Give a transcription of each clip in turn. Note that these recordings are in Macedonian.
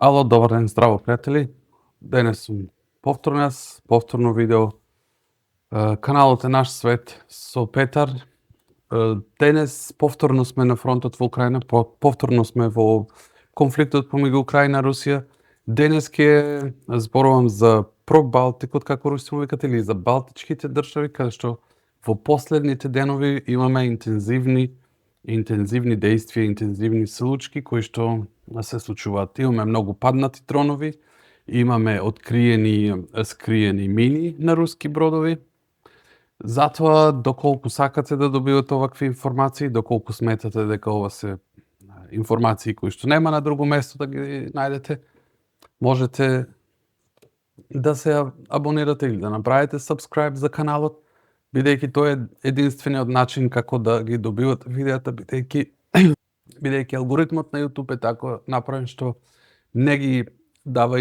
Ало, добар ден, здраво, пријатели. Денес сум повторно видео. Каналот е Наш свет со Петар. Денес повторно сме на фронтот во Украина, повторно сме во конфликтот помеѓу Украина и Русија. Денес ќе зборувам за пробалтикот, како руси му викат, или за балтичките држави, каде што во последните денови имаме интензивни дејствија, интензивни случаи кои што се случуваат. Имаме многу паднати дронови, имаме скриени мини на руски бродови. Затоа, доколку сакате да добивате овакви информации, доколку сметате дека ова се информации кои што нема на друго место да ги најдете, можете да се абонирате или да направите subscribe за каналот, бидејќи тоа е единствениот начин како да ги добивате видеата, бидејќи алгоритмот на YouTube е така направен што не ги дава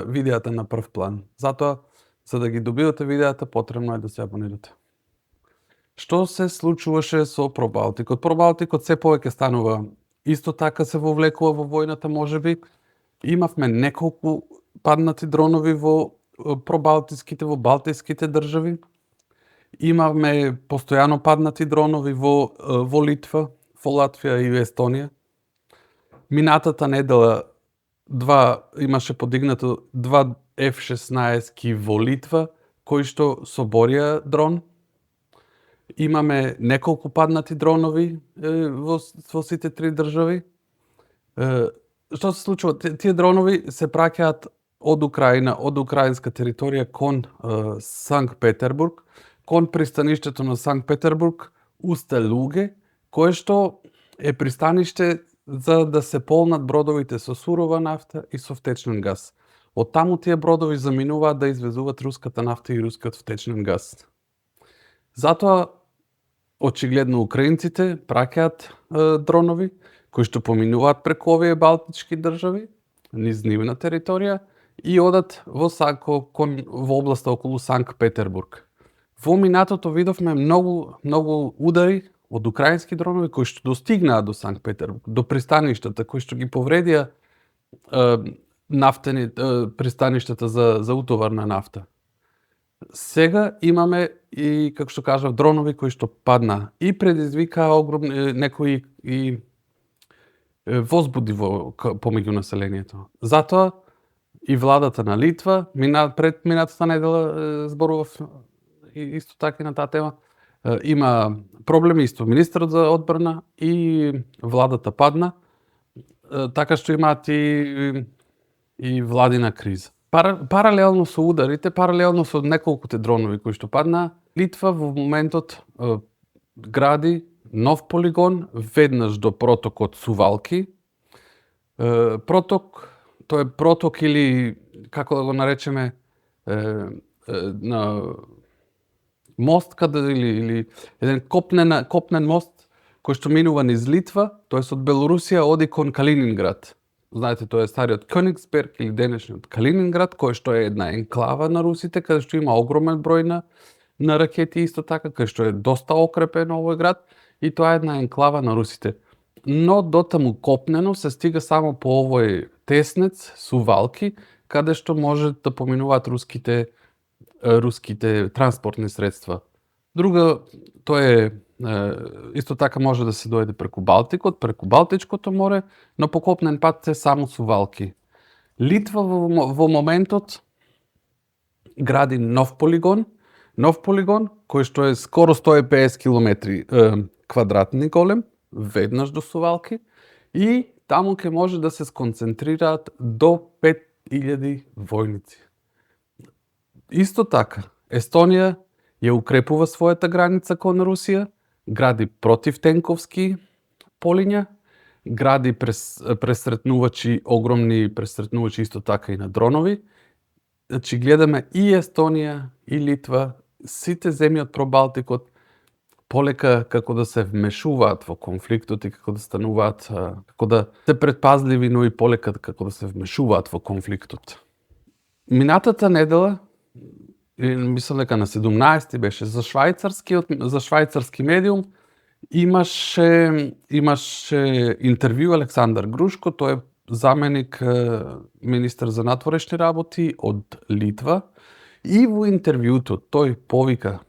видеата на прв план. Затоа, за да ги добивате видеата, потребно е да се абонирате. Што се случуваше со пробалтикот? Пробалтикот се повеќе станува исто така се вовлекува во војната, можеби. Имавме неколку паднати дронови во балтиските држави. Имавме постојано паднати дронови во Литва, во Латвија и Естонија. Минатата недела имаше подигнато 2 F-16 во Литва, кои што соборија дрон. Имаме неколку паднати дронови во сите три држави. Што се случува? Тие дронови се праќаат од Украина, од украинска територија кон Санкт Петербург, кон пристаништето на Санкт Петербург, Устелуге, кое што е пристаниште за да се полнат бродовите со сурова нафта и со втечнен газ. Од таму тие бродови заминуваат да извезуваат руската нафта и рускиот втечнен газ. Затоа, очигледно украинците праќаат дронови кои што поминуваат преку овие балтички држави, низ нивна територија и одат во областа околу Санкт Петербург. Во минатото видовме многу удари од украински дронови кои што достигнаа до Санкт Петербург, до пристаништата, кои што ги повредија пристаништата за утовар на нафта. Сега имаме и, како што кажав, дронови кои што паднаа и предизвикаа огромни некои и возбуди помеѓу населението. Затоа и владата на Литва пред минатата недела зборував исто така на таа тема. Има проблеми исто министерот за одбрана и владата падна, така што имаат и владина криза. Паралелно со ударите, паралелно со неколкуте дронови кои што паднаа, Литва во моментот гради нов полигон веднаш до протокот Сувалки. Тоа е проток или како да го наречеме на мост или еден копнен мост кој што минува низ Литва, тоест од Белорусија оди кон Калининград. Знаете, тоа е стариот Кёнигсберг или денешниот Калининград, кој што е една енклава на русите, каде што има огромен број на ракети исто така, каде што е доста окрепен овој град и тоа е една енклава на русите. Но дотаму копнено се стига само по овој теснец Сувалки, каде што може да поминуваат руските транспортни средства. Тоа е исто така може да се дојде преку Балтикот, преку Балтичкото море, но по копнен пат се само Сувалки. Литва во моментот гради нов полигон кој што е скоро 150 километри квадратни голем, веднаш до Сувалки, и таму ќе може да се сконцентрираат до 5000 војници. Исто така, Естонија ја укрепува својата граница кон Русија, гради противтенковски полиња, гради огромни пресретнувачи исто така и на дронови. Значи гледаме и Естонија, и Литва, сите земји од пробалтикот полека како да се вмешуваат во конфликтот и како да стануваат, како да се предпазливи, но и полека како да се вмешуваат во конфликтот. Минатата недела, мислам дека на 17 беше, за швајцарски медиум имаше интервју Александар Грушко, тој е заменик министар за надворешни работи од Литва, и во интервјуто тој повика,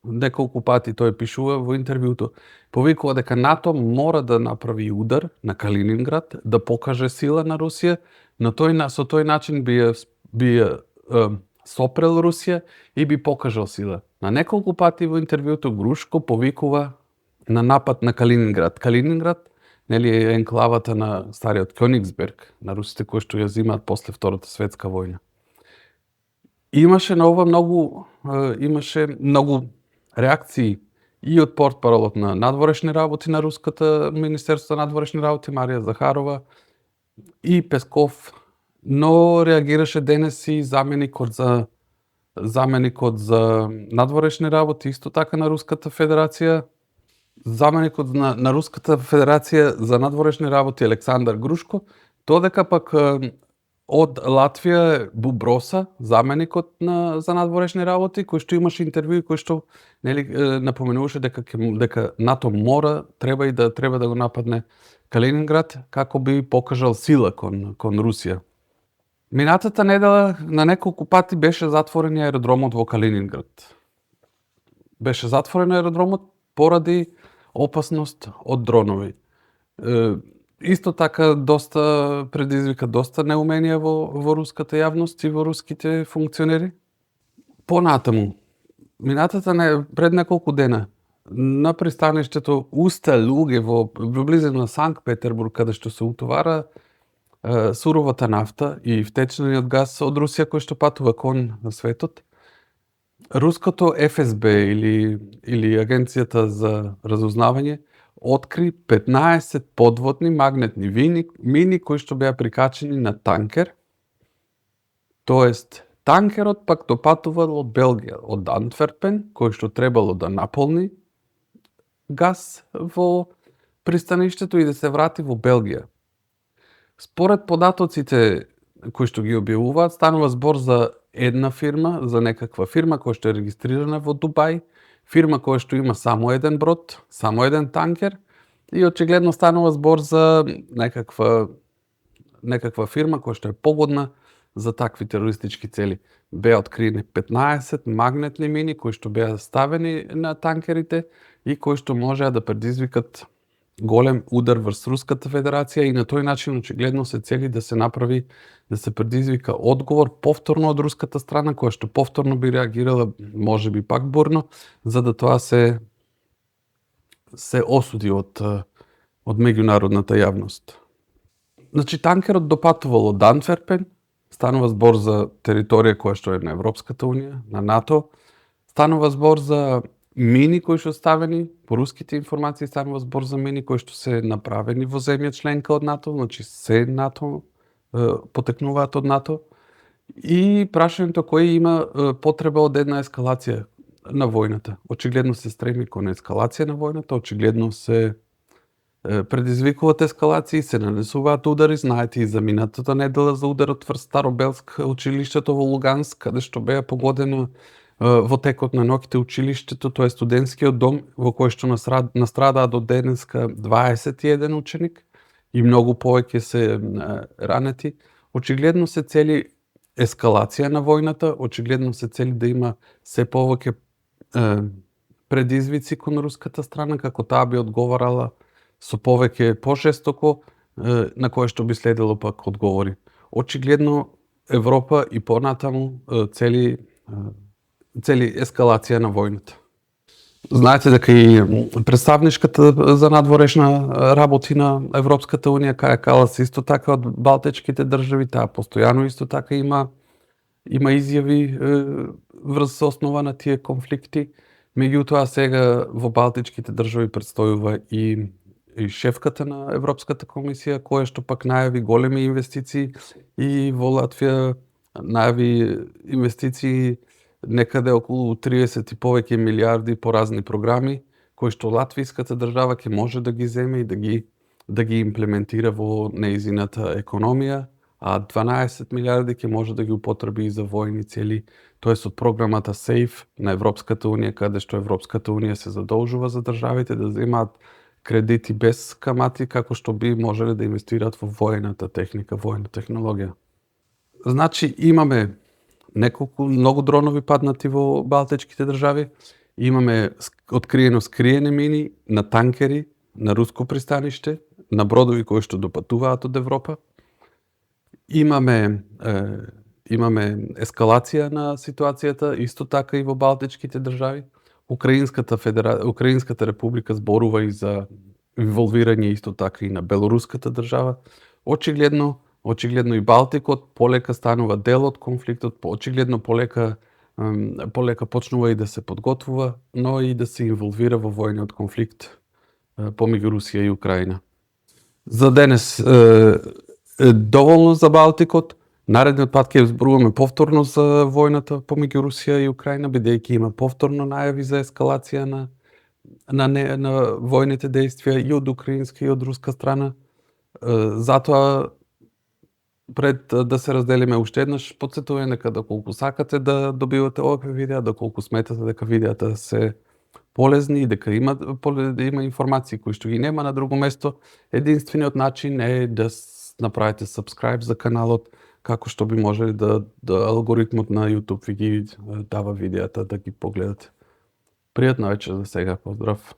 неколку пати тој пишува во интервјуто, повикува дека НАТО мора да направи удар на Калининград, да покаже сила на Русија, со тој начин би сопрел Русија и би покажал сила. На неколку пати во интервјуто Грушко повикува на напад на Калининград. Калининград, нели, е енклавата на стариот Кёнигсберг, на русите кои што ја земаат после Втората светска војна. Имаше многу реакции и од портпаролот на надворешни работи на руската Министерство на надворешни работи Марија Захарова и Песков, но реагираше денес и заменикот за надворешни работи исто така на Руската Федерација. Заменикот на Руската Федерација за надворешни работи Александар Грушко, додека пак од Латвија Буброса, заменикот за надворешни работи, кој што имаше интервју и кој што напоменуваше дека НАТО треба да го нападне Калининград како би покажал сила кон Русија. Минатата недела на неколку пати беше затворен аеродромот во Калининград. Беше затворен аеродромот поради опасност од дронови. Исто така предизвика доста неуменија во руската јавност и во руските функционери. Понатаму, пред неколку дена, на пристаништето Уста Луге во близина на Санкт Петербург, каде што се утовара суровата нафта и втечнениот газ од Русија кој што патува кон светот, руското ФСБ или Агенцијата за разузнавање откри 15 подводни магнетни мини кои што беа прикачени на танкер. Тоест, танкерот пак допатувал од Белгија, од Антверпен, кој што требало да наполни газ во пристаништето и да се врати во Белгија. Според податоците кои што ги објавуваат, станува збор за една фирма, за некаква фирма која што е регистрирана во Дубај, фирма која што има само еден брод, само еден танкер, и очигледно станува збор за некаква фирма која што е погодна за такви терористички цели. Беа откриени 15 магнетни мини кои што беа ставени на танкерите и кои што можеа да предизвикат голем удар врз Руската Федерација, и на тој начин очигледно се цели да се направи, да се предизвика одговор повторно од руската страна, која што повторно би реагирала, можеби пак бурно, за да тоа се осуди од меѓународната јавност. Значи, танкерот допатувал од Антверпен, станува збор за територија која што е на Европската Унија, на НАТО, станува збор за мини кои што ставени, по руските информации станува збор за мини кои што се направени во земја членка од НАТО, значи се НАТО, потекнуваат од НАТО. И прашањето кој има потреба од една ескалација на војната. Очигледно се стреми кон ескалација на војната, очигледно се предизвикуваат ескалации, се нанесуваат удари, знаете и за минатата недела за ударот врз Старобелск, училиштето во Луганск, каде што беа погодено во текот на ноќите училиштето, тоа е студентскиот дом, во кој што настрадаа до денеска 21 ученик и многу повеќе се ранети. Очигледно се цели ескалација на војната, очигледно се цели да има се повеќе предизвици кон руската страна, како таа би одговарала со повеќе пожестоко, на кое што би следело пак одговори. Очигледно Европа и понатаму цели ескалација на војната. Знаете дека и представничката за надворешна работи на Европската Унија, Каја Калас, исто така од балтичките држави, таа постојано исто така има изјави врз основа на тие конфликти. Меѓутоа сега во балтичките држави предстојува и шефката на Европската комисија, која што пак најави големи инвестиции, и во Латвија најави инвестиции некаде околу 30 и повеќе милиарди по разни програми, кои што латвиската држава ќе може да ги земе и да ги имплементира во нејзината економија, а 12 милиарди ќе може да ги употреби и за војни цели, тоест од програмата SAFE на Европската Унија, каде што Европската Унија се задолжува за државите да земаат кредити без камати, како што би можеле да инвестираат во воената техника, воена технологија. Значи, имаме многу дронови паднати во балтичките држави, имаме откриено скриени мини на танкери, на руско пристаниште, на бродови кои што допатуваат од Европа. Имаме ескалација на ситуацијата, исто така и во балтичките држави. Украинската република зборува и за инволвирање исто така и на белоруската држава. Очигледно и Балтикот полека станува дел од конфликтот, очигледно полека почнува и да се подготвува, но и да се инволвира во војниот конфликт помеѓу Русија и Украина. За денес доволно за Балтикот. Наредниот пат ќе зборуваме повторно за војната помеѓу Русија и Украина, бидејќи има повторно најави за ескалација на војните действија и од украинска и од руска страна. Затоа пред да се разделиме уште еднаш, потсетуваме дека доколку сакате да добивате овакви видеа, доколку сметате дека видеата се полезни и дека има информации кои што ги нема на друго место, единствениот начин е да направите subscribe за каналот, како што би можеле да алгоритмот на YouTube ви ги дава видеата да ги погледате. Пријатна вечер за сега, поздрав!